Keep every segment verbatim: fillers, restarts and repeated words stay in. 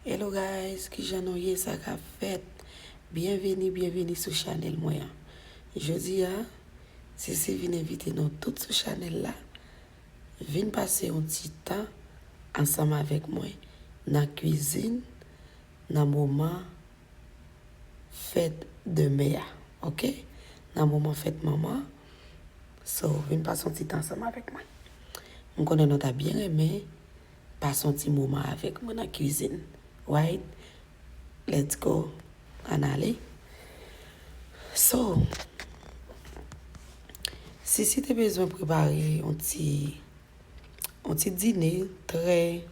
Hello guys, kijan nou ye, sa k ap fèt? Byenveni, byenveni sou chanèl mwen an. Jodi a, Sisi vin envite nou tout sou chanèl la. Vin pase yon ti tan ansanm avèk mwen nan kwizin, nan moman fèt de mè a, oke? Nan moman fèt manman. So, vin pase yon ti tan ansanm avèk mwen. M konnen nou ta byen renmen pase yon ti moman avèk mwen nan kwizin. Right? Let's go. Ann ale. So, Sisi te bezwen prepare yon ti, yon ti dine trè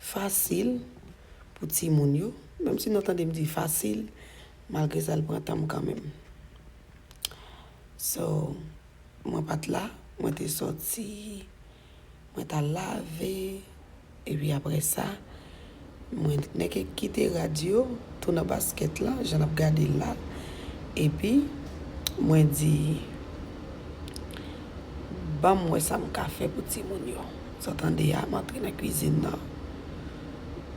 fasil pou timoun yo. Menm si nou tande m di fasil, malgre sa, l pran tan m kanmenm. So, mwen pa t la, mwen te sòti, mwen t al lave, epi apre sa, mwen nèk kite rad yo, tou nan baskèt la, jan n ap gade l la, epi mwen di, ban m wè sa m ka fè pou timoun yo. Sa w tande a, m antre nan kwizin nan,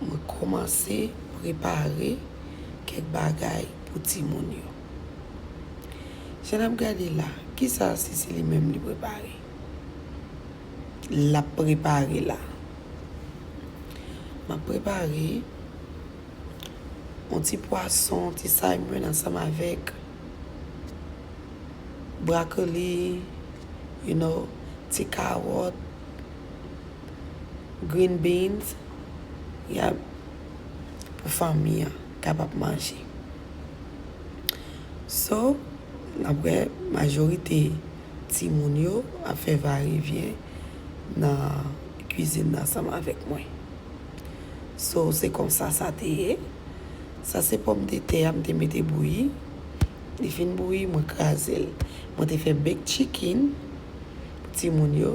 mwen kòmanse prepare kèk bagay pou timoun yo. Jan n ap gade la, kisa Sisi li menm li prepare? L ap prepare la. M ap prepare yon ti pwason, ti salmon ansanm avèk brokoli, you know, ti kawòt, green beans, y ap pou fanmi an kapab manje. So, n ap wè majorite timoun yo ap fè varevyen nan kwizin nan ansanm avèk mwen. So, se konsa sa te ye. Sa se pòmdetè a m te mete bouyi. Li fin bouyi, mwen kraze l. Mwen te fè baked chicken pou timoun yo,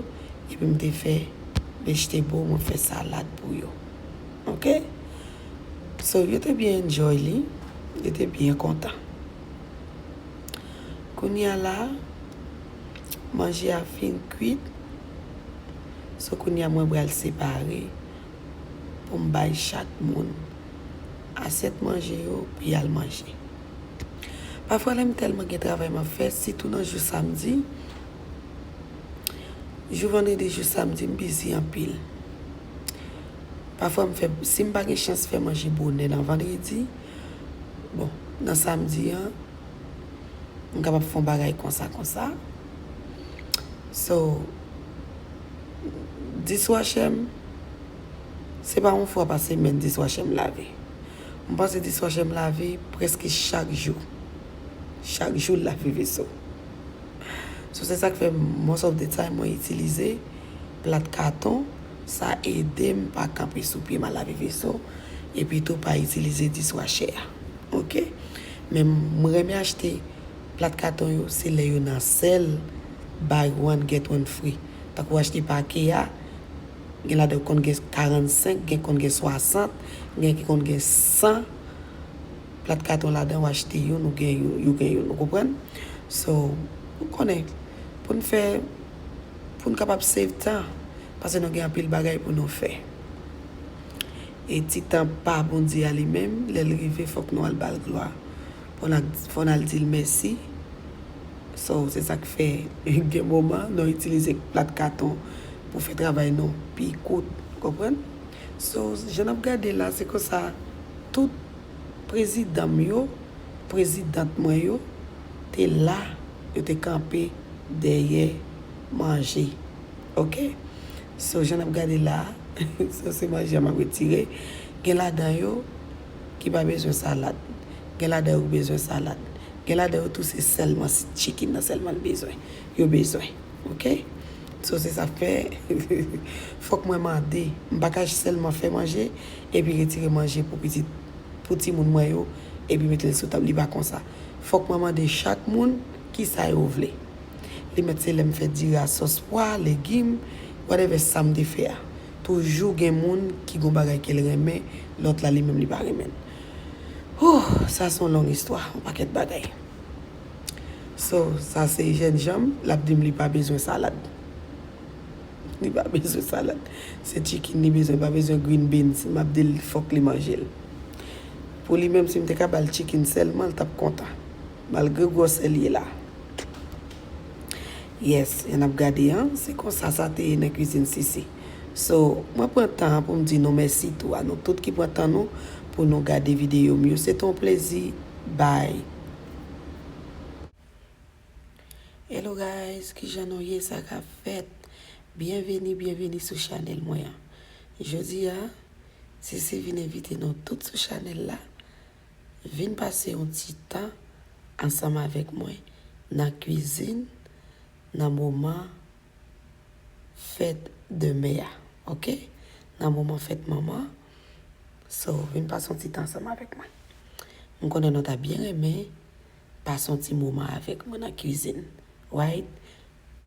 epi m te fè vegetable, mwen fè salad pou yo. Oke? So, yo te byen enjoy li, yo te byen kontan. Kounye a la, manje a fin kwit. So, kounye a mwen pral separe pou m bay chak moun asyèt manje yo pou y al manje. Pafwa, lè m tèlman gen travay m ap fè, sitou nan jou samdi, jou vandredi, jou samdi, m bizi anpil. Pafwa, m fè, si m pa gen chans fè manje bonè nan vandredi, bon, nan samdi an, m kapab fè yon bagay konsa, konsa. So, dishwasher m, se pa yon fwa pa semèn dishwasher m lave. M panse dishwasher m lave prèske chak jou. Chak jou l lave veso. So, se sa k fè most of the time mwen itilize plat katon. Sa ede m pa kanpe sou pye m al lave veso. Epi tou pa itilize dishwasher a. Oke? Men m renmen achte plat katon yo, se lè yo nan sèl buy one, get one free. Tankou w achte pake a, gen ladan yo konn gen karannsenk, gen konn gen swasant, gen ki konn gen san plat katon ladan, w achte youn, ou gen youn, yo gen youn, ou konprann? So, ou konnen, pou n fè, pou n kapab save tan, paske nou gen anpil bagay pou nou fè. E ti tan pa Bondye a li menm, lè l rive, fòk nou al ba l glwa. Fò n al, fò n al di l mèsi. So, se sa k fè gen moman nou itilize plat katon pou fè travay nou pi kout, konprann? So, jan n ap gade la, se konsa tout prezidan m yo, prezidant mwen yo te la, yo te kanpe dèyè manje. Oke? So, jan n ap gade la, so se manje a m ap retire. Gen ladan yo ki pa bezwen salad. Gen ladan yo ki bezwen salad. Gen ladan yo tou se sèlman chicken nan sèlman l bezwen. Yo bezwen. Oke? So, se sa k fè, fòk mwen mande. M pa ka sèlman fè manje, epi retire manje pou pitit, pou timoun mwen yo, epi mete l sou tab. Li pa konsa. Fòk mwen mande chak moun kisa yo vle. Li mèt se lè m fè diri a sòs pwa, legim, whatever sa m te fè a. Toujou gen moun ki gon bagay ke l renmen, lòt la li menm li pa renmen l. Huh, sa se yon long istwa, yon pakèt bagay. So, sa se jènjan m, l ap di m li pa bezwen salad. Li pa bezwen salad. Se chicken li bezwen, pa bezwen green beans. M ap di l fòk li manje l. Pou li menm, si m te ka ba l chicken sèlman, l t ap kontan. Malgre gwosè l ye la. Yes, y a n ap gade an, se konsa sa te ye nan kwizin Sisi. So, mwen pran tan an pou m di nou mèsi tou a nou tout ki pran tan nou pou nou gade videyo m yo. Se te yon plezi. Bye. Hello guys, kijan nou ye, sa k ap fèt? Byenveni, byenveni sou chanèl mwen an. Jodi a, Sisi vin envite nou tout sou chanèl la. Vin pase yon ti tan ansanm avèk mwen nan kwizin, nan moman fèt de mè a, oke? Nan moman fèt manman. So, vin pase yon ti tan ansanm avèk mwen. M konnen nou ta byen renmen pase yon ti moman avèk mwen nan kwizin, right?